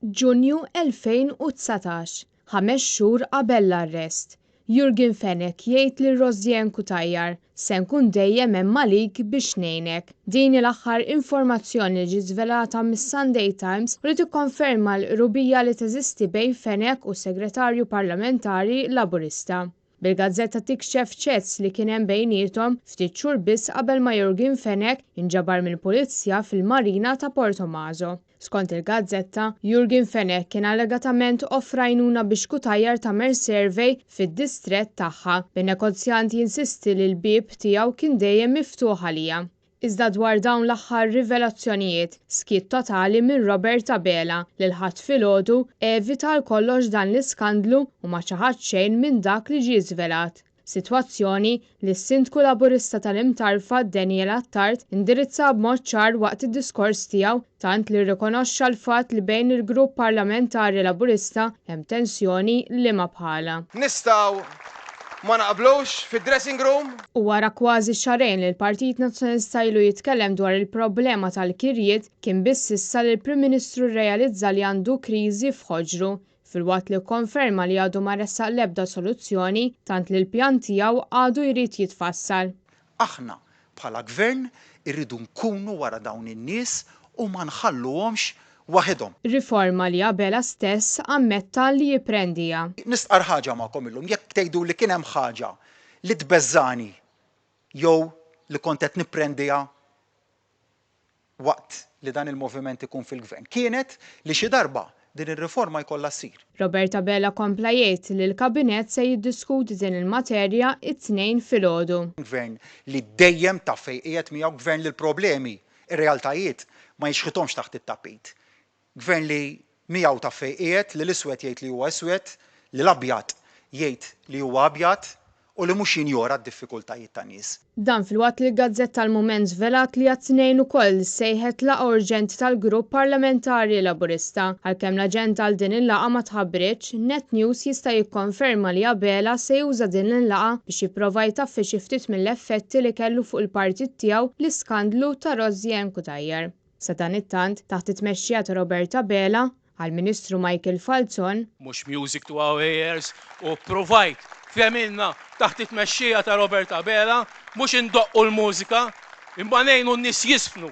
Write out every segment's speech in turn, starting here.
Ġunju 2019, ħames xhur qabel l-arrest, Yorgen Fenech jgħid lil Rosianne Cutajar, Se nkun dejjem hemm għalik biex ngħinek. Din hi l-aħħar informazzjoni li ġiet żvelata mis-Sunday Times u li tikkonferma l-qrubija li teżisti bejn Fenech u s-Segretarju Parlamentari Laburista. Bil-gazzetta tikxef chats li kien hemm bejniethom ftit xhur biss qabel ma Yorgen Fenech inġabar mill-Pulizja fil-Marina ta' Portomaso. Skont il-gazzetta, Yorgen Fenech kien allegatament offra għajnuna biex Cutajar tagħmel survey fid-distrett tagħha, bin-negozjant jinsisti li l-bieb tiegħu kien dejjem miftuħ għaliha. Iżda dwar dawn l-aħħar rivelazzjonijiet, skiet totali minn Robert Abela li l-Ħadd filgħodu evita għal kollox dan l-iskandlu u ma ċaħad xejn minn dak li ġie żvelat. Sitwazzjoni li s-Sindku Laburista tal-Imtarfa Daniel Attard indirizza b'mod ċar waqt id-diskors tiegħu tant li rrikonoxxa l-fatt li bejn il-grupp parlamentari Laburista hemm tensjoni liema bħalha. Nistgħu ma naqblux fid-dressing room. U wara kważi xahrejn li l-Partit Nazzjonalista ilu jitkellem dwar il-problema tal-kirjiet, kien biss issa li l-Prim Ministru rrealizza li għandu kriżi f'ħoġru, filwaqt li kkonferma li għadu ma ressaq l-ebda soluzzjoni, tant li l-pjan tiegħu għadu jrid jitfassal. Aħna bħala Gvern irridu nkunu wara dawn in-nies u ma nħalluhomx waħedhom. Riforma li Abela stess ammetta li jipprendiha. Nistqarr ħaġa magħkom illum, jekk tgħiduli kien hemm ħaġa li tbeżżagħni jew li kont qed nipprendiha waqt li dan il-moviment ikun fil-Gvern, kienet li xi darba din ir-riforma jkollha ssir. Robert Abela kompla jgħid li l-Kabinett se jiddiskuti din il-materja it-Tnejn filgħodu. Gvern li dejjem taf fejn qiegħed miegħu, Gvern li l-problemi, ir-realtajiet ma jixħithomx taħt it-tapit. Gvern li miegħu taf fejn qiegħed, li l-iswed jgħid li huwa iswed, li l-abjad jgħid li huwa abjad u li mhux jinjora d-diffikultajiet tan-nies. Dan filwaqt li l-gazzetta Il-Mument żvelat li għat-Tnejn ukoll ssejħet laqgħa urġenti tal-Grupp Parlamentari Laburista. Għalkemm l-aġenda għal din il-laqgħa ma tħabbritx, Net News jista' jikkonferma li Abela se juża din il-laqgħa biex jipprova jtaffi xi ftit mill-effetti li kellu fuq il-partit tiegħu l-iskandlu ta' Rosianne Cutajar. Sadanittant, taħt it-tmexxija ta' Robert Abela, Għall-Ministru Michael Falzon, Mhux music to our ears u ppruvajt f'għemilna taħt it-tmexxija ta' Robert Abela mhux indoqqu l-mużika imma ngħinu n-nies jiżfnu.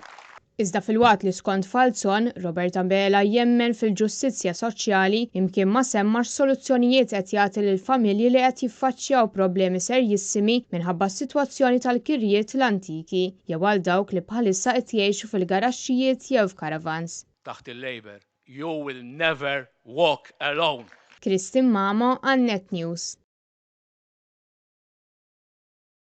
Iżda filwaqt li skont Falzon, Robert Abela jemmen fil-ġustizzja soċjali, imkien ma semma x'soluzzjonijiet qed jagħti lill-familji li qed jiffaċċjaw problemi serjissimi minħabba s-sitwazzjoni tal-kirjiet l-antiki jew għal dawk li bħalissa qed jgħixu fil-garaxxijiet jew f'caravans. Taħt il-Labour, you will never walk alone. Christine Mamo għal Net News.